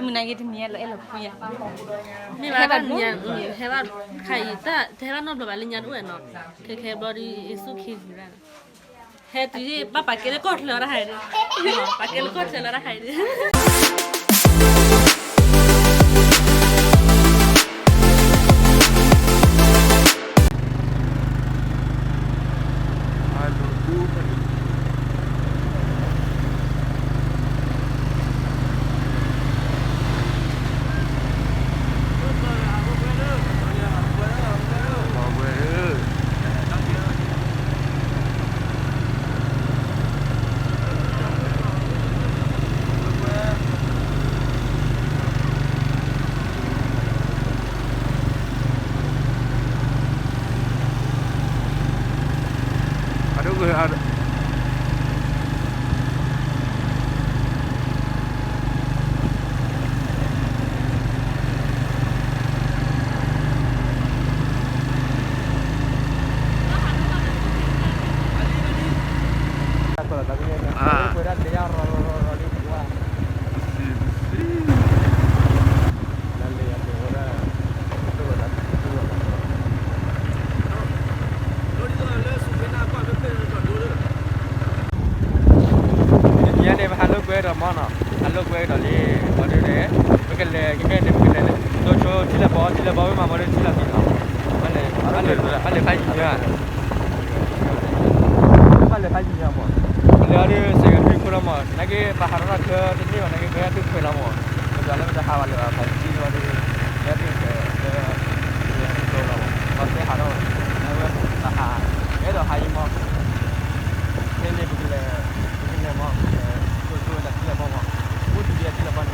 မုၢ်နၤဂ့ၤတနံၤလီၤအဲၣ်လီၤဖိယၤ, မ့ၢ်ဘၣ်တနံၤညါ, ဟဲဘၣ်ခါအံၤ, တဟဲဘၣ်နီတဘျီဘၣ်လၢညါတအိၣ်နီၤ, ခဲခဲဘျီဒီး ယစူၢ်ခ့ဂ့ၤရၣ်, ဟဲတုၤဘၣ်ပာ်ကဲလၢကီၢ်ချၢလီၤတၢ်ခါအံၤ, ပာ်ကဲလၢကီၢ်ချၢလီၤတၢ်ခါအံၤ တနံၤညါန့ၣ် ပဟးလိာ်ကွဲဒီးမီၢ်နီၤ, ဟးလိာ်ကွဲကဒီးလံ, ဘၣ်ဒီး ပကလဲၤကကဲန့ၣ် ပကလဲၤလၢ တိဆိထံလၢဘီ, ထံလၢဘီဝဲမး ဘၣ်ဒီးထံလီၤက့ၤနီၤ, ဘၣ်လဲၤဖးယံၤညါ, ဘၣ်လဲၤဖးယံၤညါမး, လဲၤအီၤဒီး စဲးကထံခိၣ်လီၤမး, နာ်က့ပဟးထီၣ်ထီၣ်ချၢတန့ၢ်ဘၣ် နာ်က့ပဟဲတုၤခွဲးလီၤမး, ပှၤလၢပတဟးဘၣ်လၢၤဘၣ် ဖးယံၤလီၤဒီး ဟဲတုၤခွဲးလၢ ပှၤသ့ဟးထီၣ်, အဝဲ ပဟး, အဲၣ်ဒိးဟးယံၤမး, ဖဲန့ၣ်ပကလဲၤ, ပကလဲၤမး, ပကလဲၤ, တိဆိဝဲဒၣ်ထံလၢဘီမး, အိၣ်တဒံးအထံလၢဘီန့ၣ် ပှၤတၢ်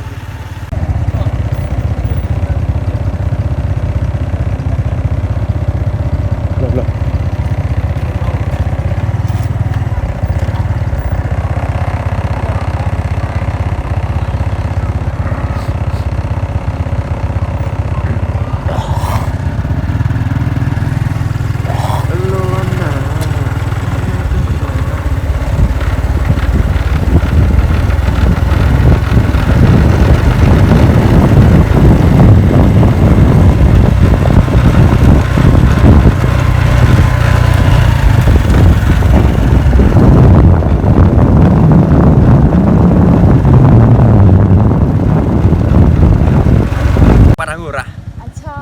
ဂိၢ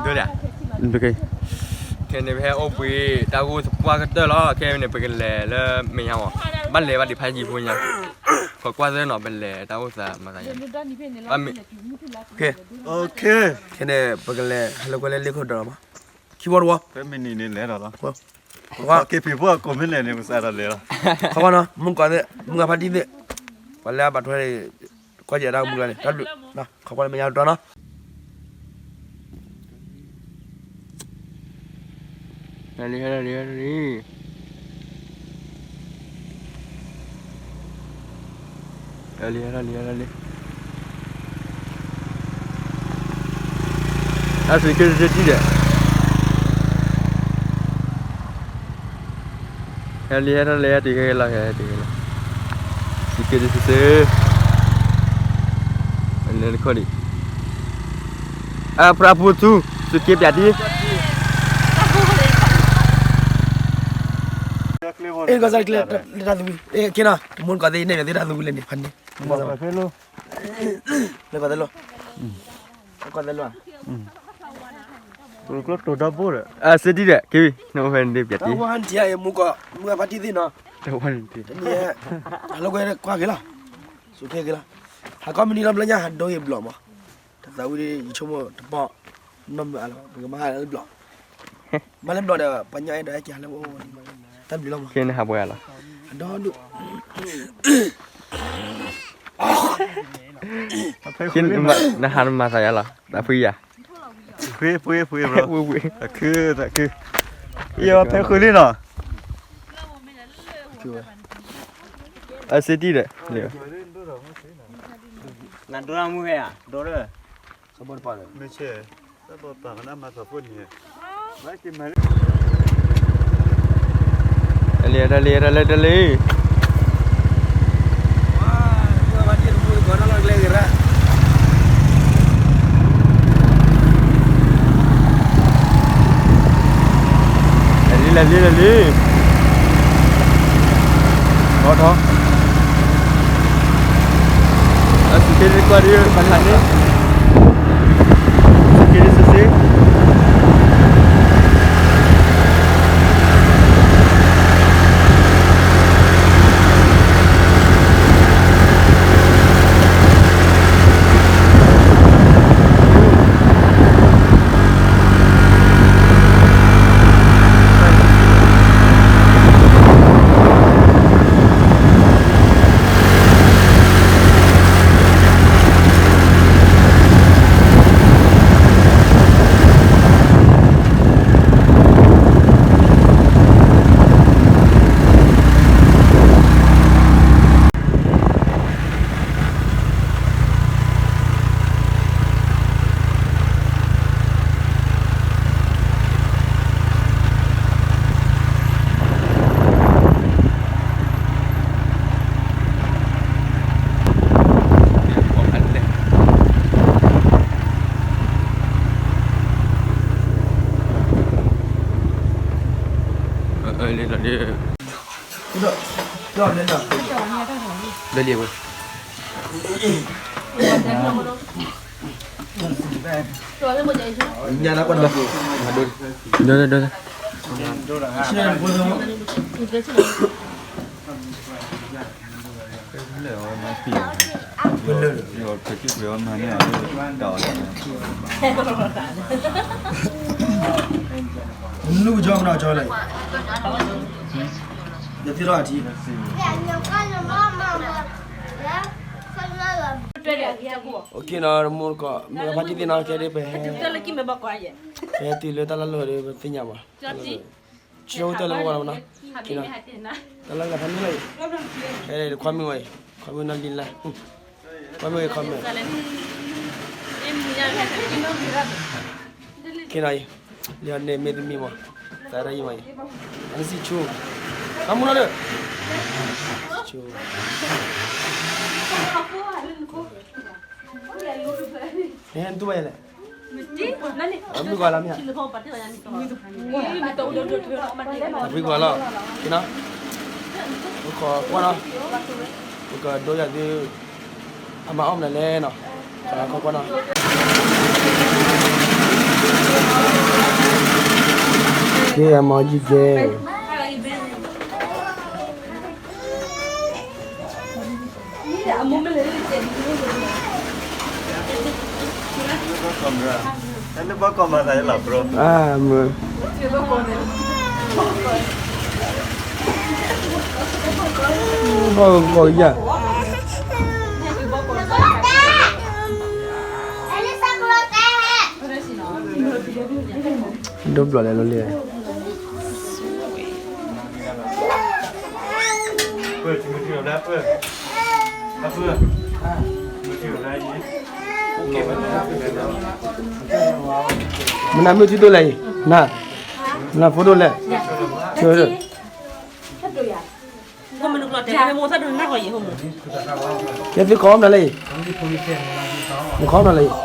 ်ရၣ်, ဒိလၢ, ခဲန့ၣ် ပဟဲအိၣ်ဘှံးတၢ်ဂိၢ်သပှၢ်ကတၢၢ်လီၤ, ခဲန့ၣ် ပကလဲၤလၢမဲာ်ညါမး, ဘၣ်လဲၤဘၣ်ဒံးဖးယံၤဖိညါ, ပကွၢ်သ့နီၤ ပလဲၤတၢ်အိၣ်သးမၤသးယါ, ခဲန့ၣ် ပကလဲၤဟးလိာ်ကွဲလၢလ့ခိၣ်ဒီးလီၤမး, ခံဝီတဝီ, ဖဲမုၢ်နံၤန့ၣ်လဲၤဒီးလီၤ, က့ၤဖံးဖိအကိးမ့ၢ်လဲၤန့ၣ် ပစးထီၣ်လဲၤလီၤ, ခီနီၤ မုၢ်ကီၢ်သ့ၣ် မုၢ်ဂၤဖါတံၢ်သ့ၣ်, ပှၤလၢအဘၣ်ထွဲန့ၣ် ကွၢ်က့ၤတၢ်မုၢ်ဂၤန့ၣ် တၢ်ဘျုး, ခီကွၢ်လၢမဲာ်ညါတတီၤနီၤ. လံ လံ လံ လံ လံ လံ အစ့က့တစ့တံၢ်ဒီး ဟဲလံ ဟဲထီၣ်လံ ဟဲတုၤခဲလီၤ ဟဲတုၤခဲလီၤ စ့က့တစ့စ့ လၢနခီၣ်ဒံး အပြၢပူၤသူ စ့က့ပျးတံၢ် အ့ၣ် ကစၢ်ကျဲ လၢတၢ်သဝံၤ အ့ၣ် က့ၤနီၤ တမူတကိးသ့ၣ် နဲၣ်ယၤသ့ၣ်တၢ်သဝံၤလၢန့ၣ် ဖးန့ၣ် လၢကီၢ်သဲလိ ကီၢ်သဲလိ ကျိတိၤဒီဘိဒီး အစ့တံၢ်ဒီး က့ၤဝံၤ နအိၣ်ဖဲန့ၣ်ဒ်ပျးတံၢ် တဝါနံၣ်ထံၣ် မူကီၢ် မူကီၢ်ဖါတံၢ်သ့ၣ်နီၤ တနံၤ ဟးလိာ်ကွဲကွၢ်က့ၤလီၤ စူးက့ၤက့ၤလီၤ ဟးခီမနံၤလီၤဘျီညါ ဟးဒိယဘျီၣ်မး တသးဝံၤဒီး ယဆိကမိၣ်တပီၢ် နီၢ်မုၢ်အါလီၤ ပကမၤဟးလၢဘျီၣ် မၤလၢဘျီၣ်ဒီး ပှၤညီအဲၣ်ဒိးဟဲက့ၤဟးလၢပအိၣ် တၢ်ဘျုးလီၤမး က့ၤနဟးပှဲၤလီၤ အဒီဒူၣ် နဟးနမၤသးယါလီၤ သးဖှံယၤ ဖှံ ဖှံ ဖှံ ဖှံ အခု အခု ယဖဲဃုလံနီၤ အစ့တံၢ်ဒီး နဒိရမူဖဲယၤ ဒိရ မ့ၢ်ဆဲ တလံ တလံ တလံ တလံ ဝါ ဝါ ဝါ တလံ ဂရၢ လဲၤလံ လဲၤလံ, ထီၣ်ထီၣ်, အစူၢ်က့ၤကွၢ်ဒ်ပှၤလၢန့ၣ်, စူၢ်က့ၤဒ်စ့စ့. Okay နီၤ, မုၢ်ကီၢ် မုၢ်ကီၢ်ဖါတံၢ်သ့ၣ်နီၤ, ခဲဒ်ပဟဲ, ပဟဲတုၤလၢတၢ်လီၢ်လီၢ်ဒီး ပသ့ၣ်ညါဘၣ်, ဆိကတၢၢ်လၢမုၢ်ကီၢ်လီၤနီၤ, တၢ်လီၢ်လၢဖါမုၢ်လီၤအံၤ, ခွါမုၢ်ဝဲအံၤ, ခွါမုၢ်နီၢ်လံလၢ်, ခွါမုၢ်အံၤ ခွါမုၢ်, ခဲနီၤအံၤ, လၢန့ၣ်မ့ၢ်တမံၤမး, သးရၢ်အံၤမးအံၤ, အနစံးဆူ, ခွါမုၢ်နီၢ်လၢ, ဆူ, နတူၢ်ဘၣ်ယဲလဲၣ်, မုၢ်ကီၢ်လီၤမ့ၢ်ဧါ, တၢ်ဖုကီၢ်လီၤ, က့နီၤ, ပခိးကွၢ်နီၤ, ပကဒိယၤသု, အမၤအီၣ်မနုၤလဲၣ်နီၤ, ပခိးကွၢ်နီၤ. Okay, အမၤအီၣ်ယံၤကဲ. ဘီကီၢ်ယၤ, ဒိဘျီၣ်လဲၤလီၤလံ. Okay, မနုၤမ့ၢ်ထံဒိၣ်လဲၣ်အံၤ, န, နဖိဒိၣ်လဲၣ်, ကဲသုခီမနုၤလဲၣ်အံၤ, နခီမနုၤလဲၣ်အံၤ.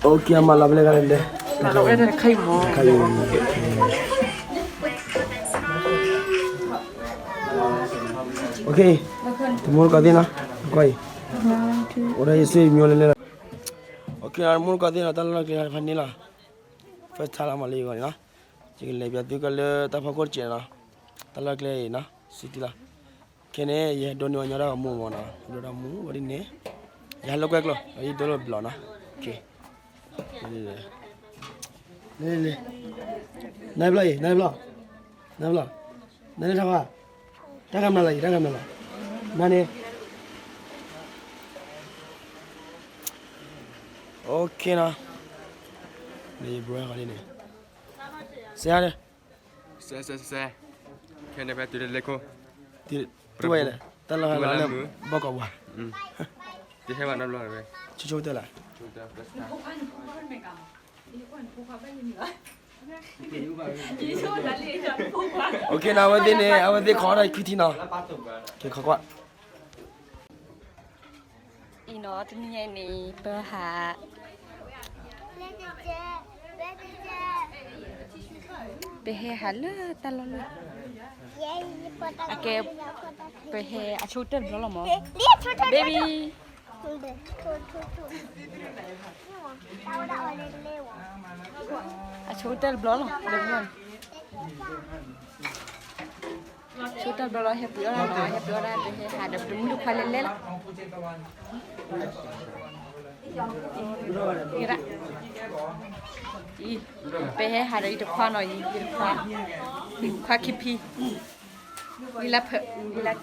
Okay, အမၤလီၤဖဲလဲၣ်ဂၤလဲၣ်လဲၣ်. Okay, တမူတကိးသ့ၣ်နီၤ, ကွၢ်အံၤ, အိၣ်ဒီးယစ့မံၤလဲၣ်လဲၣ်. Okay, တမူတကိးသ့ၣ်နီၤ, တၢ်လီၢ်ကျဲဖဲန့ၣ်လီၤ. First time လီၤမးလၢယဂီၢ်န့ၣ်နီၤ, ယကလဲၤပၠးသုကလၢတၢ်ဖီခိၣ်တစဲးနီၤ, တၢ်လီၢ်ကျဲအံၤနီၤ, city လီၤ. ခဲန့ၣ် ယဟဲဒိးန့ၢ်အီၤညီဒၣ်ဂီၤမူမးနီၤ, ဒိၣ်ဒၣ်မူဝဲဒ်န့ၣ်, ယဟဲလိာ်ကွဲကျိာ် ယဒိၣ်လိာ်ဘျီနီၤ. လဲၤ, လဲၤ, နဘျီအံၤ, နဘျီ, နဘျီ, နန့ၣ်ထါဘၣ်, တၢ်ကမျၢၢ်လီၤအံၤ, တၢ်ကမျၢၢ်လီၤ, နန့ၣ်. Okay နီၤ, န့ၣ်ယဘြီဃီန့ၣ်, စဲး, စဲး, စဲး, ခဲန့ၣ်ဖဲတုၤလၢလဲၤခိၣ်, တုၤဝဲလဲၣ်, တၢ်လီၢ်ဟဲလီၤလၢ ဘီကီၢ်ပှၤ, တဟဲဘၣ်နီတဘျီဝဲ, ဆိဆိတၢ်လၢ Okay နီၤ, အဝဲသ့ၣ်န့ၣ် အဝဲသ့ၣ်ခီထီၣ်ခွံထံၣ်နီၤ, က့ၤခီကွၢ်. အံၤနီၤ, တနံၤညါအံၤန့ၣ် ပဟး, ပဟဲဟးလၢတၢ်လီၢ်လၢ အကဲ ပဟဲအဆိကတၢၢ်တဘျီလီၤမး baby အဆိကတၢၢ်တဘျီလီၤ ဒီး ဆိကတၢၢ်တဘျီလီၤ ဟဲပှ့ၤအီၣ်ဒၣ်နီၤ ဟဲပှ့ၤအီၣ်ဒၣ် ပဟဲဟးဒီးပတမုၣ်တခွါလဲၤလဲၤလီၤ ပဟဲဟးဒီးယတခွါနီၤ ယတခွါ ယတခွါခံဖံ ယလၢဖၢ ယလၢ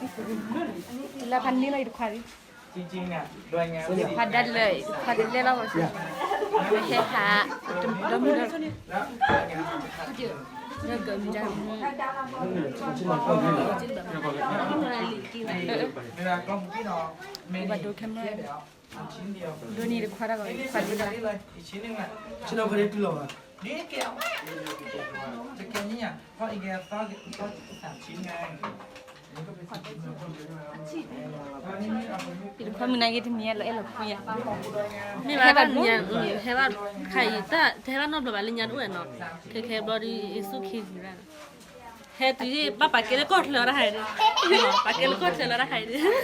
ဖးန့ၢ်လီၤယတခွါ ယတခွါဒၣ်လၢ ယတခွါလဲၤလဲၤလီၤ ပဟဲဟး တမုၢ်လီၤ ဘၣ်ဒိ camera ဒိန့ၣ်တခွါတၢ်ဂီၤ တခွါဒ်လၢ ယတခွါမုၢ်နၤဂ့ၤတမံၤလီၤအဲၣ်လီၤကွံယၤ မ့ၢ်ဘၣ်တၢ်ညါ ဟဲဘၣ်ခါအံၤ တဟဲဘၣ်နီတဘျီဘၣ်လၢညါတအိၣ်ဝဲနီၤ ခဲခဲဘျီဒီးယစူၢ်ခံဂ့ၤရၣ် ဟဲတုၤဘၣ်ပာ်ကဲလၢကီၢ်ချၢတၢ်ဟဲဒီး ပာ်ကဲလၢကီၢ်ချၢလၢတၢ်ဟဲဒီး